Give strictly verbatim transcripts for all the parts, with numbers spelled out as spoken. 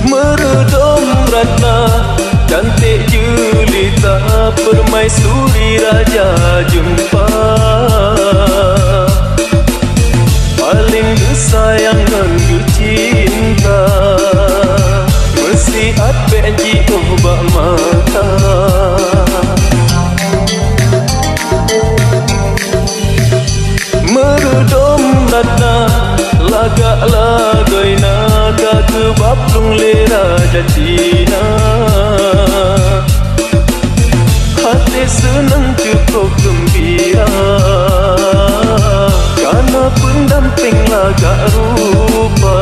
Meureudoem Ratna, cantik jelita, permaisuri raja jeumpa. Paleng geusayang ngon geucinta, meusiat bék jiôh bak mata. Meureudoem Ratna, lagak lagoina ka geubaplueng lé raja Cina. Até seunang cukôp geumbira, kana peundampéng lagak rupa.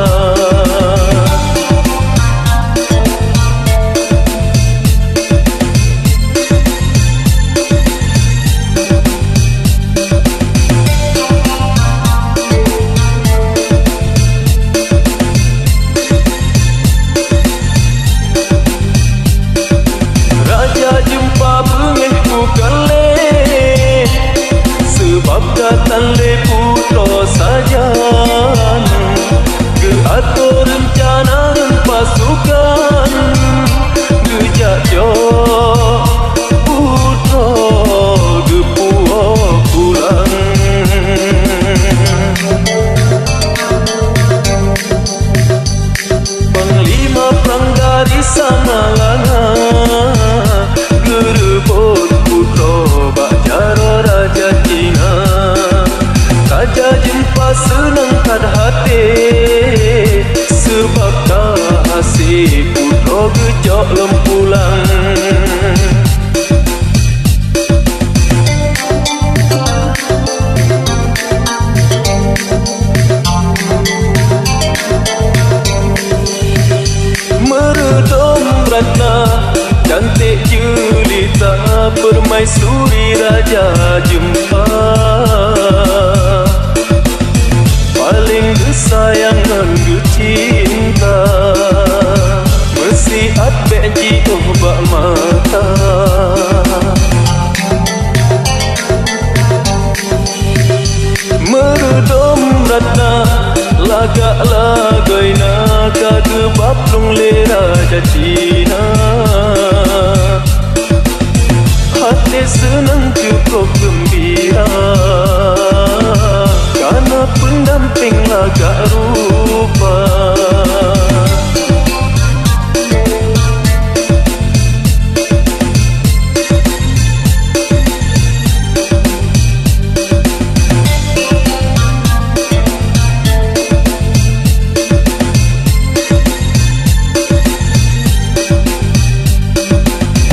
Raja jeumpa beungéh bukan lé, seubab ka tan lé putroe sajan. Geuatur reuncana ngon pasukan, geujak cok putroe geupuwoe pulang. Panglima prang dari Samalanga geureubot putroe bak jaroe raja Cina. Raja jeumpa seunang that até, seubab ka hase putroe geucok lom pulang. Meureudoem Ratna, cantik jelita, permaisuri raja jeumpa. Paleng geusayang ngon geucinta, meusiat bék jiôh bak mata. Meureudoem Ratna, lagak lagoina ka geubaplueng lé raja Cina. Até seunang cukôp geumbira, kana peundampéng lagak rupa.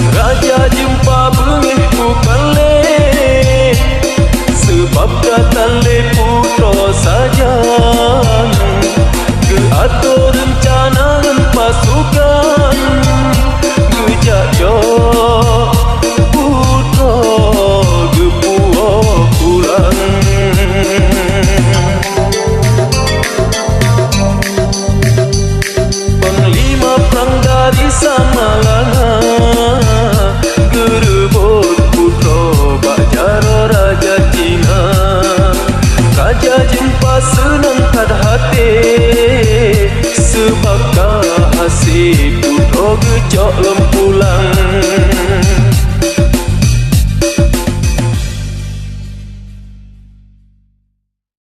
Raja jeumpa beungéh bukan lé, seubab ka tan lé putroe sajan. Geuatur reuncana ngon pasukan, geujak cok putroe geupuwoe pulang. Panglima prang dari Samalanga geureubot putroe bak jaroe raja Cina. Raja jeumpa seunang that até, seubab ka hase putroe geucok lom pulang.